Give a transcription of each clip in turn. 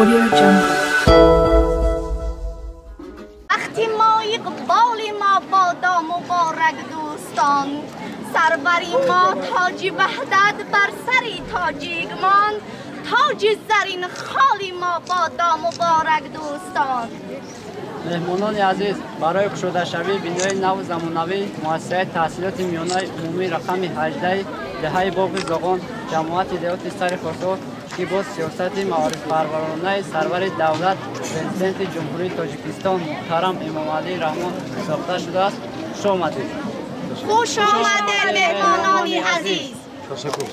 Audio Jungle. وقتی ما اقبال ما بادا مبارک دوستان، سروری ما تاج وحدت بر سر تاجیک مان، تاج زرین خالی ما بادا مبارک دوستان. Меҳмонони азиз, барои кушодашавии бинои наву замонавии муассисаи таҳсилоти миёнаи умумии рақами 18 деҳаи Боғи Зоғон, ҷамоати деҳоти Сари Хорсор, ки бо сиёсати маорифпарваронаи сарвари давлат, президенти Ҷумҳурии Тоҷикистон муҳтарам Эмомалӣ Раҳмон сохта шудааст, хуш омадед. Хуш омадед, меҳмонони азиз. Ташаккур.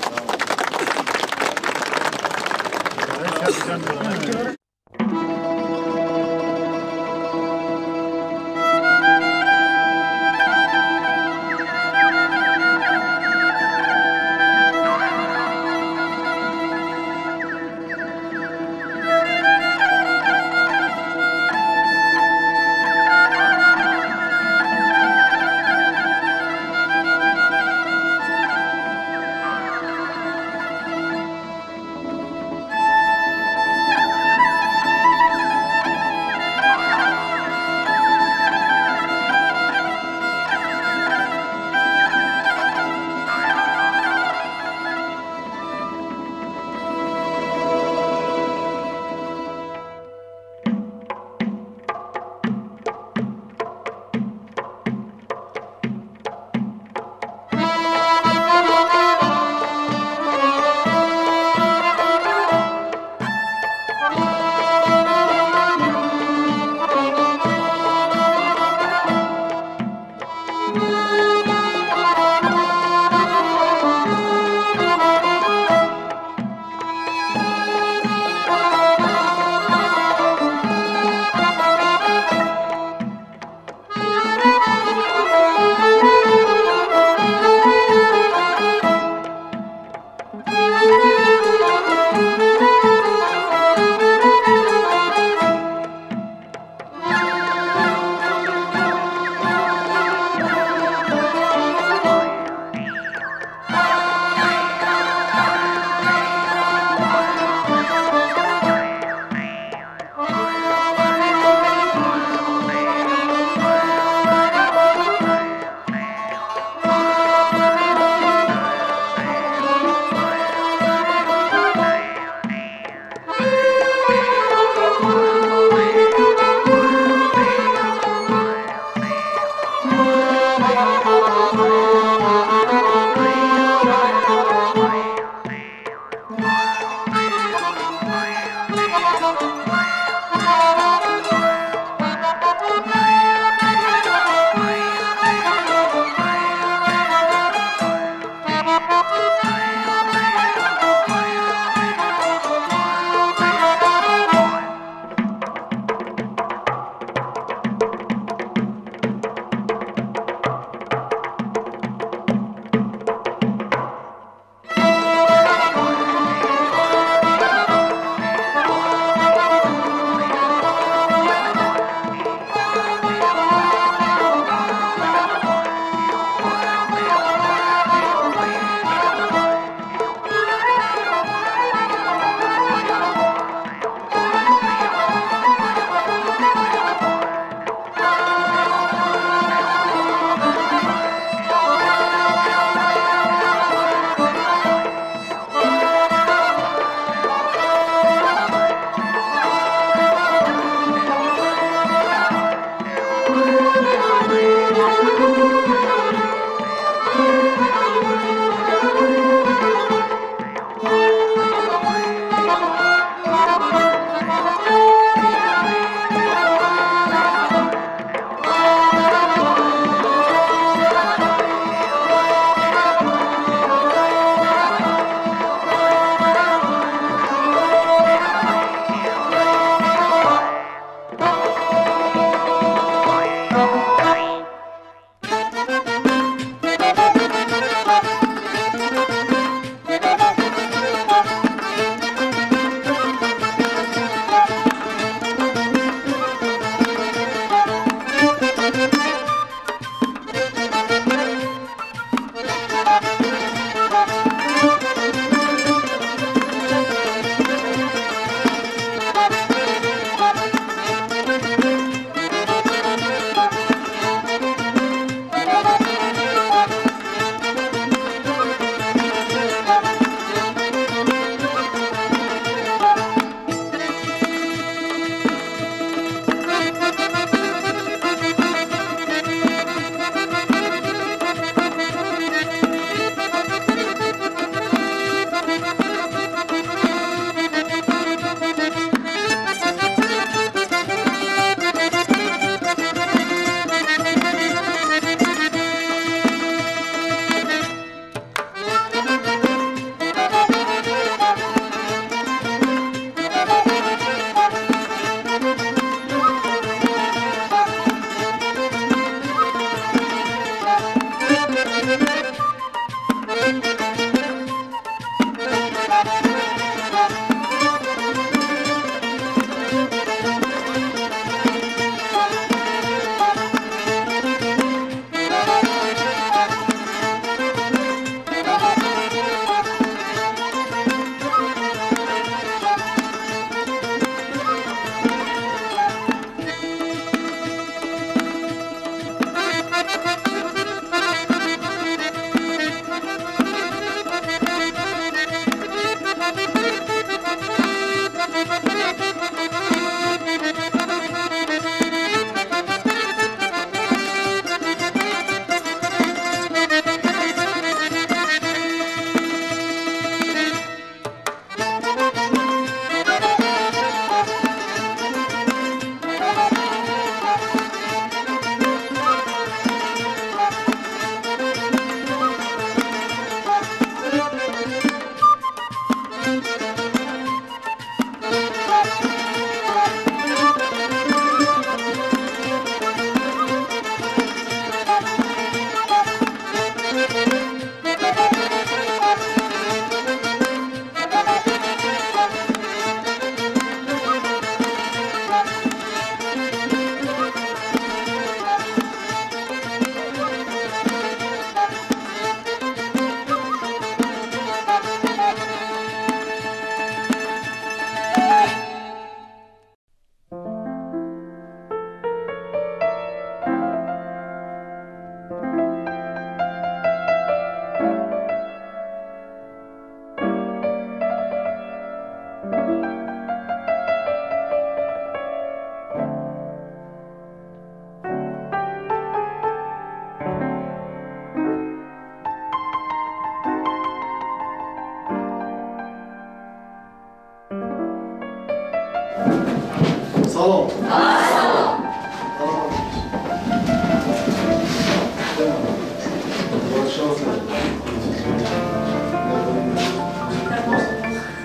Салом.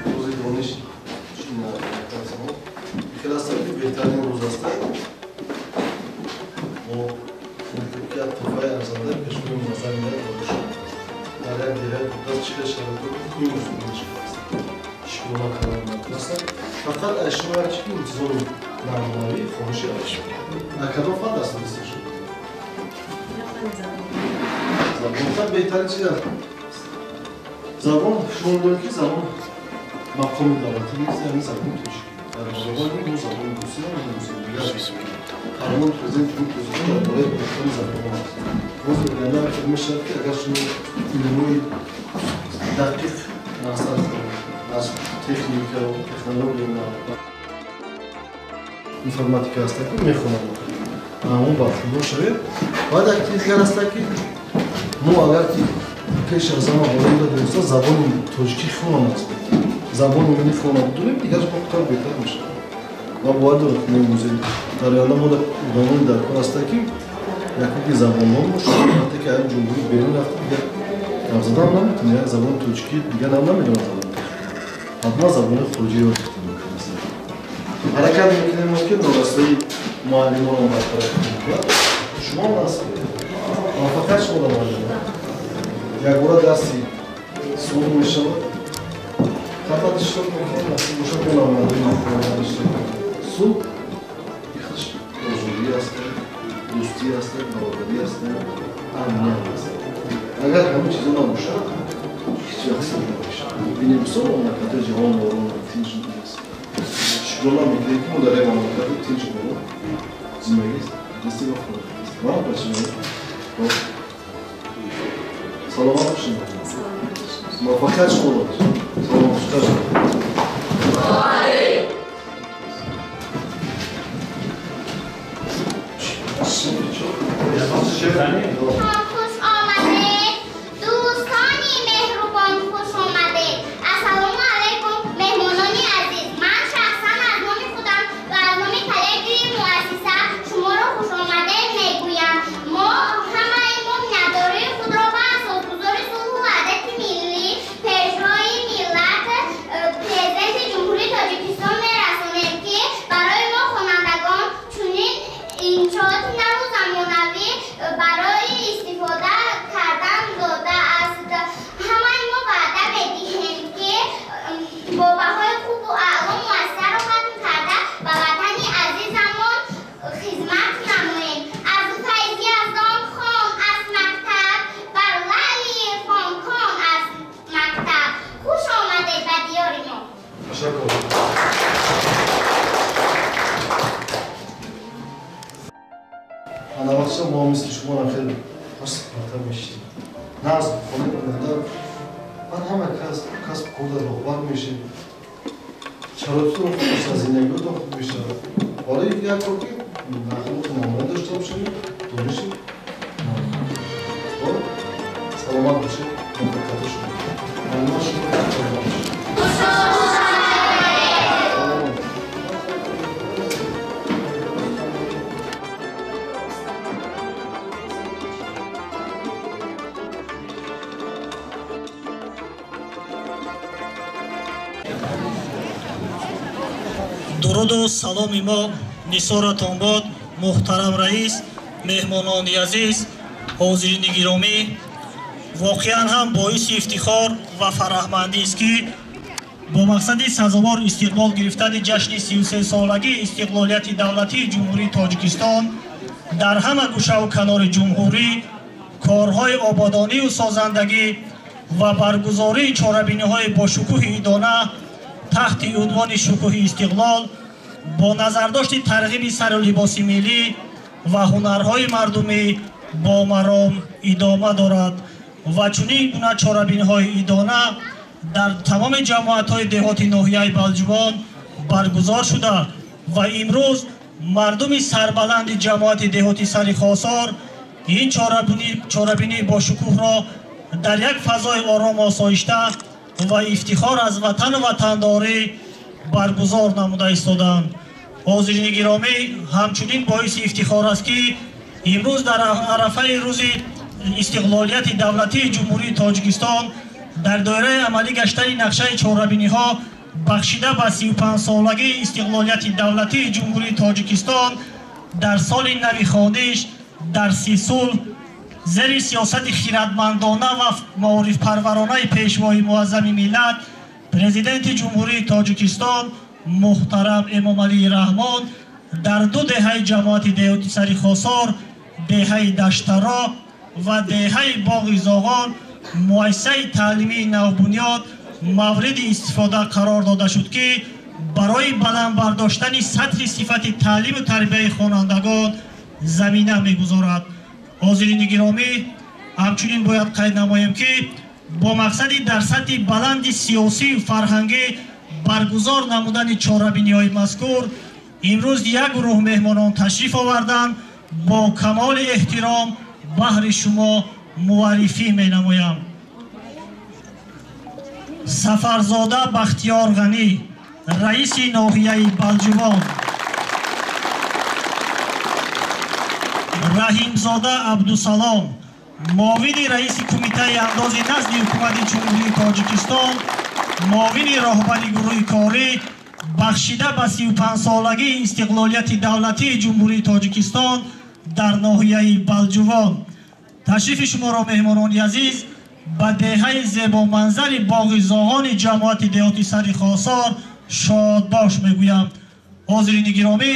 Рӯзи дониш хеле аст, ки беҳтарин рӯз аст. Мо ки туҳфаи арзандаи пешвои муаззами миллат дода шуд. Дар як деҳаи дурдаст чӣ хел шароито имрӯз мешудааст. Шукрона кардан мумкин аст. Фақат аз шумо як чи ки интизоми намунавӣ хониши аз шумо. Дар кадом фан дарс додаста шуд? Забон беҳтарин чиз аст. Забон, шумо медонед ки забон мақоми давлатӣ нест, яъне забони тоҷикӣ. Дар баробари мо забони русӣ ҳам дигар фармони президенти ҷумҳурии Тоҷикистон дар бораи омӯхтани забонҳо аст. Боз оянда фикр мешавад ки агар шумо илмҳои дақиқ аз техника, технология, информатика ҳастанд ки мехонанд, он бархурдор шавед. Баъд як чизи дигар аст ки мо агар ки пеш аз ҳама болои дониста забони тоҷикӣ хонам аст, забони миллӣ хонам бидонем, дигараш бохтар беҳтар мешавад. Ва бовар дорам ки меомӯзем. Дар оянда мо одамони дар кор ҳастанд ки якум ки забондон бошад, вақте ки ҳамин ҷумҳурӣ берун рафта дигар гап задан наметавонад, як забони тоҷикӣ дигар нам намедонад забони тоҷикӣ, ҳатман забони хориҷӣ ёд гирифта мумкин аст. Ҳаракат мекунем ки норасоии муаллимонро бартараф кунем. Шумо аст муваффақият шумо дар муаллима. Якбора дарси сулҳ мешавад. Фақат иштирок мекунем, насиб бошад мо намояндаи махкама иштирок мекунем. Сулҳ ихш озодӣ аст, дӯстӣ аст, бародарӣ аст, амният аст. Агар ҳамин чизо набошад, ҳеҷ вақт сулҳ намешавад. Бинем бисёр мамлакатҳои ҷаҳон ором тинч аст. Шукрона мекунем ки мо дар як мамлакати тинч ором зиндагӣ дасти ва хона аст. Ва бачаҳо, саломат бошед. Муваффақият шумо дорад. Саломат бошед. Хуш омадед, дӯстони меҳрубон, хуш омадед. Ассалому алайкум, меҳмонони азиз. Ман шахсан аз номи худам ва аз номи коллективи муассиса шуморо хушомадед мегӯям. Мо ҳамаи мо миннатдории худро ба асосгузори сулҳу ваҳдати миллӣ, пешвои миллат, президенти Ҷумҳурии Тоҷикистон мерасонем, ки барои мо хонандагон чунин иншооти наву замонавӣ барои истифода кардан додааст. Ҳамаи мо ваъда медиҳем, ки бо баҳои хубу аъло муассисаро хатм карда ба ватани азизамон хизмат намоем. Аз файзи яздон хон аст мактаб, бар лаъли ирфон кон аст мактаб. Хуш омадед ба диёри мо. Ташаккур. Ана вақтша мо мисли шумо хеле паст парта мешидем. Нағз хонем оянда баъд ҳама касб корда роҳбар мешем. Шароититон хуб мешавад, зиндагиотон хуб мешавад. Барои як кор ки ахлоқи намуна дошта бошем, дониши саломат бошед, муваффақият шумо. Мамнун шумо, саломат бошед. Дуруду саломи мо нисоратон бод, муҳтарам раис, меҳмонони азиз, ҳозирини гиромӣ. Воқеан ҳам боиси ифтихор ва фараҳмандист, ки бо мақсади сазовор истиқбол гирифтани ҷашни 33-солагии истиқлолияти давлатии Ҷумҳурии Тоҷикистон дар ҳама гӯшаву канори ҷумҳурӣ корҳои ободонию созандагӣ ва баргузории чорабиниҳои бошукӯҳи идона таҳти унвони шукӯҳи истиқлол бо назардошти тарғиби сару либоси миллӣ ва ҳунарҳои мардумӣ бо маром идома дорад ва чунин гуна чорабиниҳои идона дар тамоми ҷамоатҳои деҳоти ноҳияи Балҷувон баргузор шуда ва имрӯз мардуми сарбаланди ҷамоати деҳоти Сари Хосор ин чорабинии бошукӯҳро дар як фазои ором осоишта ва ифтихор аз ватану ватандорӣ баргузор намуда истоданд. Ҳозирини гиромӣ, ҳамчунин боиси ифтихор аст, ки имрӯз дар арафаи рӯзи истиқлолияти давлатии Ҷумҳурии Тоҷикистон дар доираи амалӣ гаштани нақшаи чорабиниҳо бахшида ба 35-солагии истиқлолияти давлатии Ҷумҳурии Тоҷикистон дар соли нави хониш дар Сисул зери сиёсати хирадмандона ва маорифпарваронаи Пешвои Муаззами миллат, Президенти Ҷумҳурии Тоҷикистон муҳтарам Эмомалӣ Раҳмон дар ду деҳаи ҷамоати деҳоти Сари Хосор, деҳаи Даштаро ва деҳаи Боғи Зоғон муассисаи таълимии навбунёд мавриди истифода қарор дода шуд, ки барои баланд бардоштани сатҳи сифати таълиму тарбияи хонандагон замина мегузорад. Ҳозирини гиромӣ, ҳамчунин бояд қайд намоем, ки бо мақсади дар сатҳи баланди сиёсию фарҳангӣ баргузор намудани чорабиниҳои мазкур имрӯз як гурӯҳ меҳмонон ташриф оварданд. Бо камоли эҳтиром баҳри шумо муаррифӣ менамоям: Сафарзода Бахтиёр Ғанӣ, раиси ноҳияи Балҷувон, Раҳимзода Абдусалом, муовини раиси Кумитаи андози назди Ҳукумати Ҷумҳурии Тоҷикистон, муовини роҳбари гурӯҳи корӣ бахшида ба 35-солагии истиқлолияти давлатии Ҷумҳурии Тоҷикистон дар ноҳияи Балҷувон. Ташрифи шуморо, меҳмонони азиз, ба деҳаи зебоманзари Боғи Зоғони ҷамоати деҳоти Сари Хосор шодбош мегӯям. Ҳозирини гиромӣ,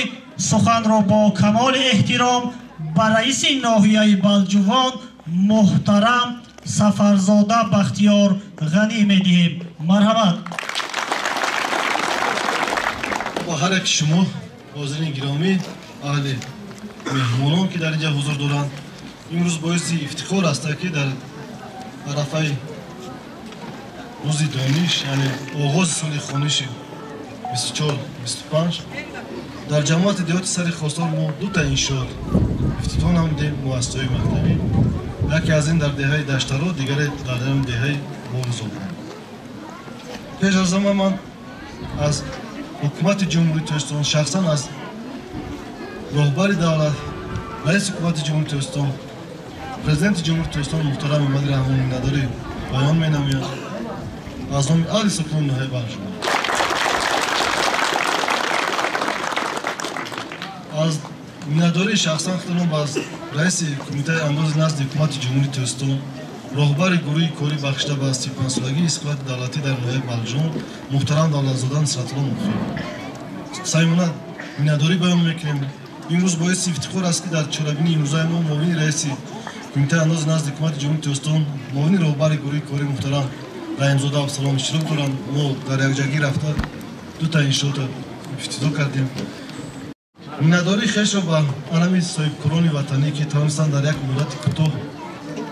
суханро бо камоли эҳтиром ба раиси ноҳияи Балҷувон муҳтарам Сафарзода Бахтиёр Ғанӣ медиҳем. Марҳамат. Бо ҳар яки шумо, ҳозирини гиромӣ, аҳли меҳмонон, ки дар инҷа ҳузур доранд, имрӯз боиси ифтихор аст, ки дар арафаи рӯзи дониш, яъне оғози соли хониши 24-25 дар ҷамоати деҳоти Сари Хосор мо дута иншоот ифтитоҳ намудем, муассисаҳои мактабӣ. Яке аз ин дар деҳаи Даштаро, дигаре дар деҳаи Боғи Зоғон. Пеш аз ҳама ман аз Ҳукумати Ҷумҳурии Тоҷикистон, шахсан аз роҳбари давлат, раиси Ҳукумати Ҷумҳурии Тоҷикистон, Президенти Ҷумҳурии Тоҷикистон муҳтарам Эмомалӣ Раҳмон миннатдорӣ баён менамоям аз номи аҳли сукуни ноҳияи Балҷувон. Аз миннатдории шахсан худам аз раиси Кумитаи андози назди Ҳукумати Ҷумҳурии Тоҷикистон, роҳбари гурӯҳи корӣ бахшида ба 35-солагии истиқлолияти давлатӣ дар ноҳияи Балҷувон муҳтарам Давлатзода Нусратулло Мухир самимона миннатдорӣ баён мекунем. Имрӯз боиси ифтихор аст, ки дар чорабинии имрӯзаи мо муовини раиси Кумитаи андози назди Ҳукумати Ҷумҳурии Тоҷикистон, муовини роҳбари гурӯҳи корӣ муҳтарам Раҳимзода Абдусалом иштирок доранд. Мо дар якҷагӣ рафта дута иншоотро ифтитоҳ кардем. Миннатдории хешро ба анами соҳибкорони ватанӣ, ки тавонистанд дар як муддати кӯтоҳ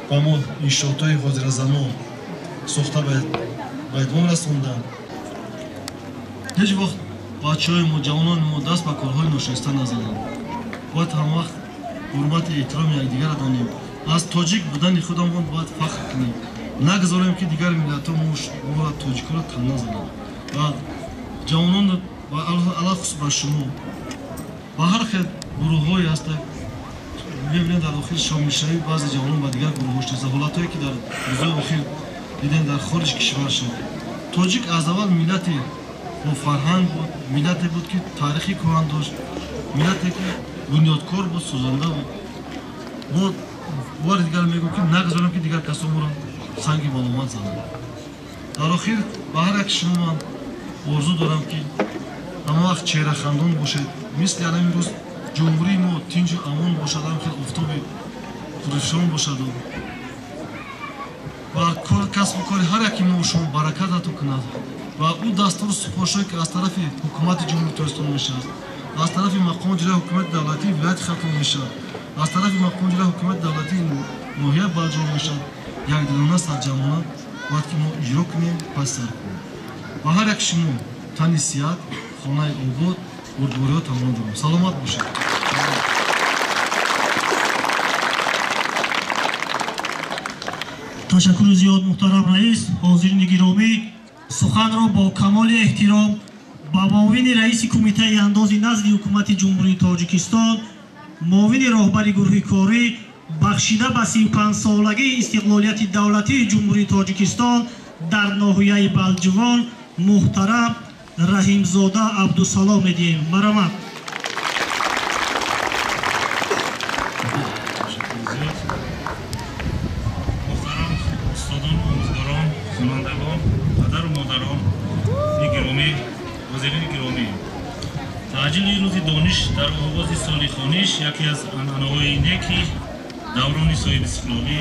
ба мо иншоотҳои ҳозиразамон сохта ба итмом расонданд. Ҳеҷ вақт бачаҳои мо, ҷавонони мо даст ба корҳои ношоиста назананд. Бояд ҳамавақт ҳурмати эҳтироми якдигарро донем. Аз тоҷик будани худамон бояд фахр кунем. Нагузорем, ки дигар миллатҳо моро, тоҷикҳоро, танна зананд. Ва ҷавонон, алахусус ба шумо, ба ҳар хел гурӯҳҳое ҳастанд, мебинем, дар охир шомилшавӣ баъзе ҷавонон ба дигар гурӯҳҳо шуда, ҳолатҳое ки дар рӯзҳои охир дидем дар хориҷи кишвар шуд. Тоҷик аз аввал миллати бо фарҳанг буд, миллате буд, ки таърихи кӯҳан дошт, миллате ки бунёдкор буд, созанда буд. Мо бори дигар мегӯем, ки нагузорем, ки дигар касо моро санги маломат зананд. Дар охир ба ҳар яки шумо ман орзу дорам, ки ҳама вақт чеҳрахандон бошед, мисли ана имрӯз ҷумҳурии мо тинҷу амон бошад, ҳам хел офтоби пурфишон бошаду ва касбу кори ҳар яки мо шумо баракат ато кунад ва ӯ дастуру супоришҳое, ки аз тарафи Ҳукумати Ҷумҳурии Тоҷикистон мешавад, аз тарафи мақомоти иҷроияи ҳукумати давлатии вилояти Хатлон мешавад, аз тарафи мақомоти иҷроияи ҳукумати давлатии ноҳияи Балҷувон мешавад, якдилона, сарҷамъона бояд ки мо иҷро кунем, пас сар кунем. Ба ҳар як шумо тани сиҳат, хонаи обод, бурдбориҳо тамом дорам. Саломат бошед. Ташаккури зиёд, муҳтарам раис. Ҳозирини гиромӣ, суханро бо камоли эҳтиром Ба муовини раиси кумитаи андози назди ҳукумати Ҷумҳурии Тоҷикистон, муовини роҳбари гурӯҳи корӣ бахшида ба 35-солагии истиқлолияти давлатии Ҷумҳурии Тоҷикистон дар ноҳияи Балҷувон муҳтарам Раҳимзода Абдусалом медиҳем. Марҳамат. Муҳтарам устодон, омӯзгорон, хонандагон, падару модарон гиромӣ, ҳозирини гиромӣ, таъҷили рӯзи дониш дар оғози соли хониш яке аз анъанаҳои неки даврони соҳибистиқлолӣ,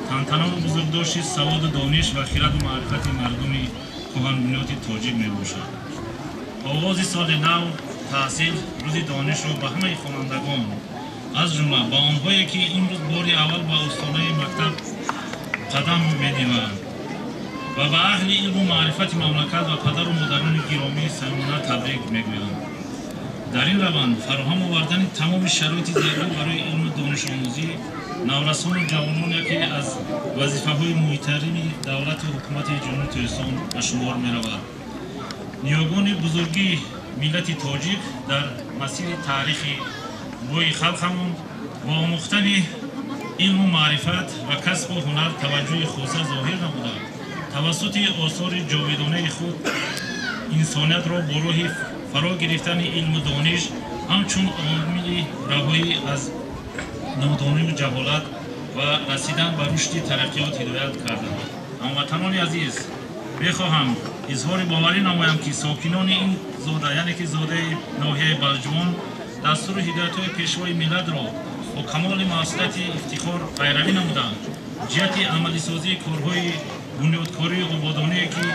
тантанаву бузургдошти саводу дониш ва хираду маърифати мардуми кӯҳанбунёди тоҷик мебошад. Оғози соли нав таҳсил рӯзи донишро ба ҳамаи хонандагон, аз ҷумла ба онҳое ки имрӯз бори аввал ба остонаи мактаб қадам медиҳанд ва ба аҳли илму маърифати мамлакат ва падару модарони гиромӣ самимона табрик мегӯянд. Дар ин раванд фароҳам овардани тамоми шароити зебо барои илму донишомӯзӣ наврасону ҷавонон яке аз вазифаҳои муҳимтарини давлату ҳукумати Ҷумҳурии Тоҷикистон ба шумор меравад. Ниёгони бузурги миллати тоҷик дар масири таърихи бои халқамон бо омӯхтани илму маърифат ва касбу ҳунар таваҷҷӯҳи хоса зоҳир намуда, тавассути осори ҷовидонаи худ инсониятро бо роҳи фаро гирифтани илму дониш ҳамчун омили раҳоӣ аз нодонию ҷаҳолат ва расидан ба рушди тараққиёт ҳидоят карданд. Ҳамватанони азиз, мехоҳам изҳори боварӣ намоям, ки сокинони ин зода, яъне ки зодаи ноҳияи Балҷувон, дастуру ҳидоятҳои пешвои миллатро бо камоли масъулияти ифтихор пайравӣ намуданд. Ҷиҳати амалисозии корҳои бунёдкорию ободоние, ки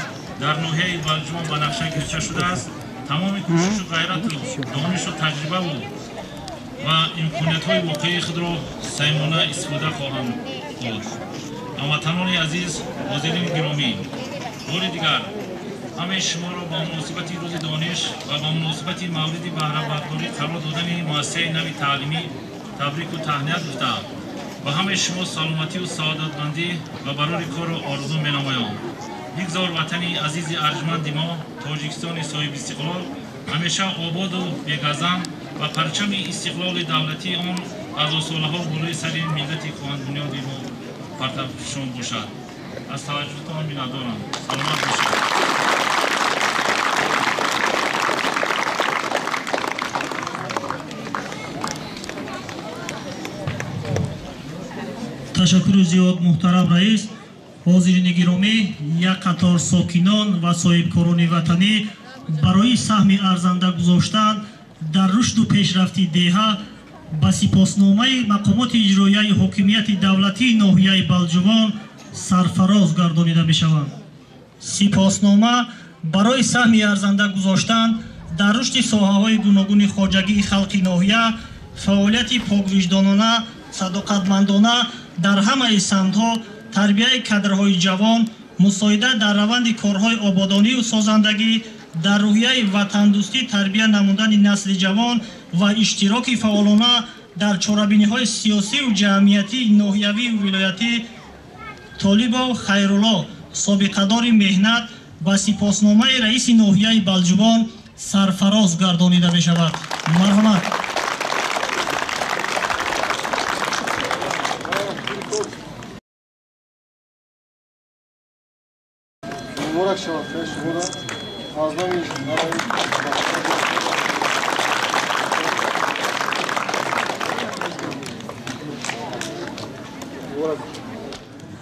дар ноҳияи Балҷувон ба нақша гирифта шудааст, тамоми кӯшишу ғайрату донишу таҷрибаву ва имкониятҳои воқеии худро самимона истифода хоҳанд дод. Ҳамватанони азиз, ҳозирини гиромӣ, бори дигар ҳамаи шуморо ба муносибати рӯзи дониш ва ба муносибати мавриди баҳрабардорӣ қарор додани муассисаи нави таълимӣ табрику таҳният гуфта, ба ҳамаи шумо саломатию саодатмандӣ ва барори корро орзу менамоям. Бигзор ватани азизи арҷманди мо, Тоҷикистони соҳибистиқлол, ҳамеша ободу бегазан ва парчами истиқлоли давлатии он ҳазорсолаҳо болои сари миллати кӯҳанбунёди мо партафшон бошад. Аз таваҷҷӯҳтон миннатдорам. Саломат бошед. Ташаккури зиёд, муҳтарам раис. Ҳозирини гиромӣ, як қатор сокинон ва соҳибкорони ватанӣ барои саҳми арзанда гузоштан дар рушду пешрафти деҳа ба сипосномаи мақомоти иҷроияи ҳокимияти давлатии ноҳияи Балҷувон сарфароз гардонида мешаванд. Сипоснома барои саҳми арзанда гузоштан дар рушди соҳаҳои гуногуни хоҷагии халқи ноҳия, фаъолияти поквиҷдонона, садоқатмандона дар ҳамаи самтҳо, тарбияи кадрҳои ҷавон, мусоидат дар раванди корҳои ободонию созандагӣ, дар рӯҳияи ватандӯстӣ тарбия намудани насли ҷавон ва иштироки фаъолона дар чорабиниҳои сиёсиву ҷамъиятии ноҳиявию вилоятӣ Толибов Хайрулло, собиқадори меҳнат, ба сипосномаи раиси ноҳияи Балҷувон сарфароз гардонида мешавад. Марҳамат. Муборак шавад шуморо аз номи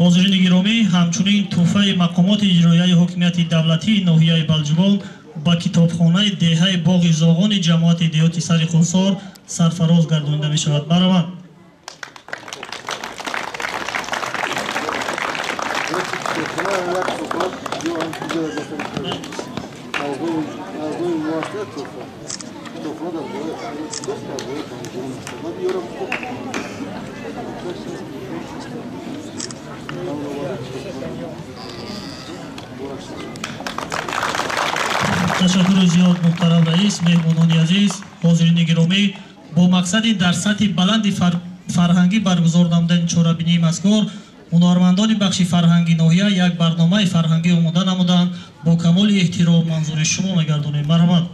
ҳозирини гиромӣ, ҳамчунин тӯҳфаи мақомоти иҷроияи ҳокимияти давлатии ноҳияи Балҷувон ба китобхонаи деҳаи Боғи Зоғони ҷамоати деҳоти Сари Хунсор сарфароз гардонида мешавад. Баромад. Ташаккури зиёд, муҳтарам раис, меҳмонони азиз, ҳозирини гиромӣ, бо мақсади дар сатҳи баланди фарҳангӣ баргузор намудани чорабинии мазкур ҳунармандони бахши фарҳанги ноҳия як барномаи фарҳангӣ омода намуданд. Бо камоли эҳтиром манзури шумо мегардонем. Марҳамат.